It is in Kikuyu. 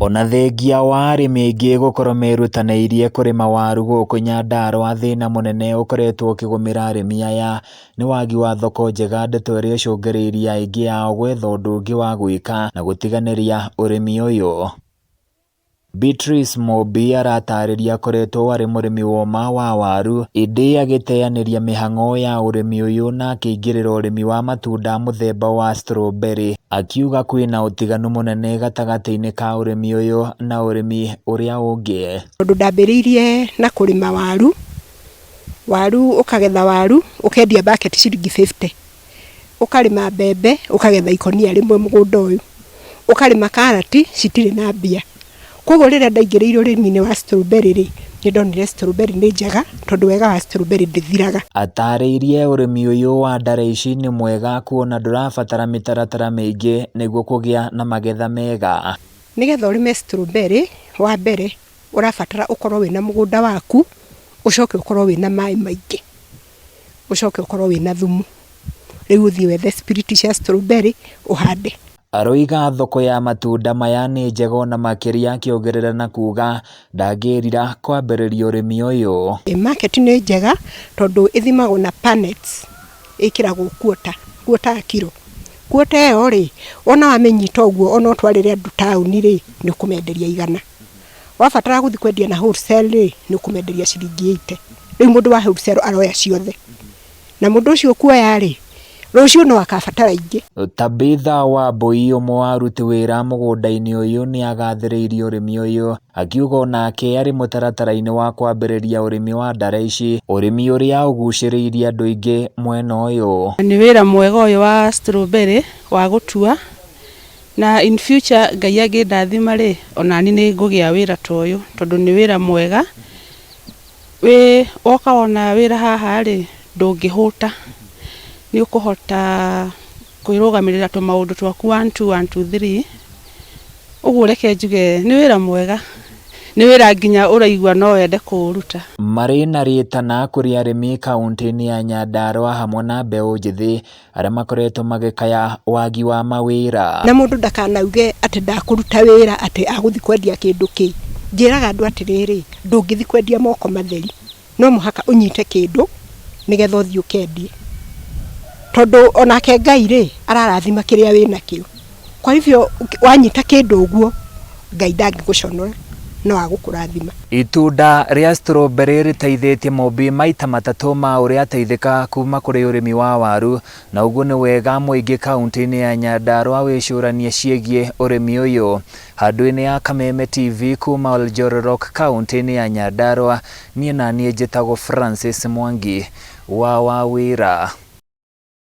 Ona thengia wa arĩmi aingĩ gũkorwo merutanĩirie kũrĩma waru gũkũ Nyandarũa, thĩna mũnene ũkoretwo ũkĩgũmĩra arĩmi aya nĩ wagi wa thoko njega, ndeto ĩrĩa ĩcũngĩrĩirie aingĩ ao gwetha ũndũ ũngĩ wa gwĩka na gũtiganĩria ũrĩmi ũyũ. Beatrice Mũmbi aratarĩria akoretwo arĩ mũrĩmi woma wa waru ĩndĩ agĩteanĩria mĩhang'o ya ũrĩmi ũyũ na akĩingĩrĩra ũrĩmi wa matunda mũthemba wa strawberry, akiuga kwĩna ũtiganu mũnene gatagatĩ-inĩ ka ũrĩmi ũyũ na ũrĩmi ũrĩa ũngĩ. Tondũ ndambĩrĩirie na kũrĩma waru, waru ũkagetha waru ũkendia bucket ciringi 50, ũkarĩma mbembe ũkagetha ikũnia rĩmwe mũgũnda ũyũ, ũkarĩma karati citirĩ na mbia. Koguo rĩrĩa ndaingĩrĩire ũrĩmi-inĩ wa strawberry rĩ, nĩ ndonire strawberry nĩ njega tondũ wega wa strawberry ndĩthiraga. Atarĩirie ũrĩmi ũyũ wa ndare ici nĩ mwega kuona ndũrabatara mĩtaratara mĩingĩ nĩguo kũgĩa na magetha mega. Nĩgetha ũrĩme strawberry, wa mbere ũrabatara ũkorwo wĩna mũgũnda waku, ũcoke ũkorwo wĩna maĩ maingĩ, ũcoke ũkorwo wĩna thumu. Rĩu ũthiĩ wethe spirit cia strawberry ũhande. Aroiga thoko ya matunda maya nĩ njega ona makĩria akĩongerera na kuga ndangĩrira kwambĩrĩria ũrĩmi ũyũ. Market nĩ njega tondũ ĩthimagwo na punnets, ĩkĩragwo quarter, quarter ya kiro. Quarter ĩyo rĩ, wona wamĩnyita ũguo ona ũtwarĩre andũ taũni rĩ, nĩ ũkũmenderia 100. Wabatara gũthiĩ kwendia na wholesale rĩ, nĩ ũkũmenderia ciringi 80. Rĩu mũndũ wa wholesale aroya ciothe. Na mũndũ ũcio ũkuoya rĩ, rũciũ no akabatara ingĩ. Tabitha Wambui ũmwe wa aruti wĩra mũgũnda-inĩ ũyũ nĩ agathĩrĩirie ũrĩmi ũyũ akiuga onake arĩ mũtaratara-inĩ wa kwambĩrĩria ũrĩmi wa ndare ici, ũrĩmi ũrĩa ũgucĩrĩirie andũ aingĩ mwena ũyũ. Nĩ wĩra mwega ũyũ wa strawberry wa gũtua na in future Ngai angĩndathima rĩ, onani nĩ ngũgĩa wĩra ta ũyũ tondũ nĩ wĩra mwega. Wĩ woka wona wĩra haha rĩ, ndũngĩhũta, nĩ ũkũhota kwĩrũgamĩrĩra tũmaũndũ twaku 1 2 1 2 3. Ũguo reke njuge nĩ wĩra mwega, nĩ wĩra nginya ũraigua no wende kũũruta. Marĩ na rĩtana kũrĩ arĩmi kaũntĩ-inĩ ya Nyandarũa hamwe na mbeũ njĩthĩ arĩa makoretwo magĩkaya wagi wa mawĩra. Na mũndũ ndakanauge atĩ ndakũruta wĩra atĩ agũthiĩ kwendia kĩndũ kĩ. Njĩraga andũ atĩrĩrĩ, ndũngĩthiĩ kwendia moko matheri, no mũhaka ũnyite kĩndũ nĩgetha ũthiĩ ũkendie. Tondũ onake Ngai rĩ, ararathima kĩrĩa wĩnakĩo. Kwa hivyo wanyita kĩndũ ũguo, Ngai ndangĩgũconora, no agũkũrathima. Itunda rĩa strawberry rĩteithĩtie Mũmbi maita matatũ ma ũrĩa ateithĩka kuma kũrĩ ũrĩmi wa waru, na ũguo nĩ wega mũingĩ kaũntĩ-inĩ ya Nyandarũa wĩcũranie ciĩgiĩ ũrĩmi ũyũ. Handũ-inĩ ya Kameme TV kuma Oljororok kaũntĩ-inĩ ya Nyandarũa, niĩ naniĩ njĩtagwo Francis Mwangi wa Wawĩra.